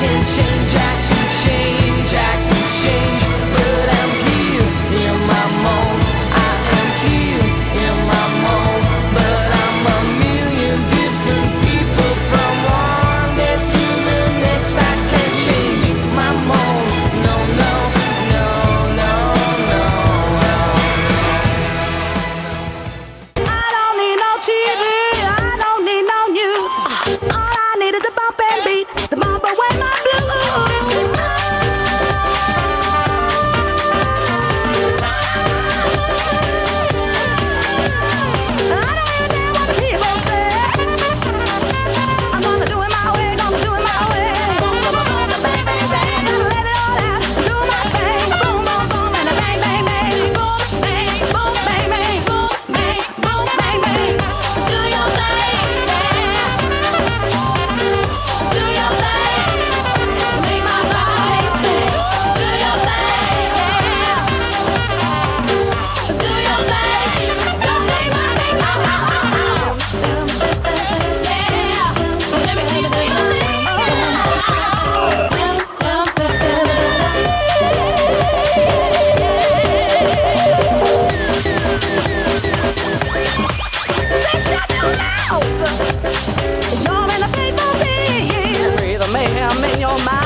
can change, I can change, I can change. But I'm here in my mold. I am here in my mold. But I'm a million different people from one day to the next. I can't change my mold. No, no, no, no, no, no. I don't need no TV, I don't need no news. All I need is a bump and beat, the bump away my blues. I don't hear damn what the people say. I'm gonna do it my way, gonna do it my way. Boom, boom, boom, boom, bang, bang, bang. Gotta let it all out, do my thing. Boom, boom, boom, and a bang, bang, bang. Boom, bang, boom, bang, bang. Boom, bang, boom, bang, bang. Do your thing, yeah. Do your thing. Make my body sing. Do your thing, yeah. Do your thing. Don't make my thing. Ow, ow, ow, ow. Yeah. Let me see you do your thing. Say shut your mouth. You're in a paper tears. Breathe the mayhem in your mind.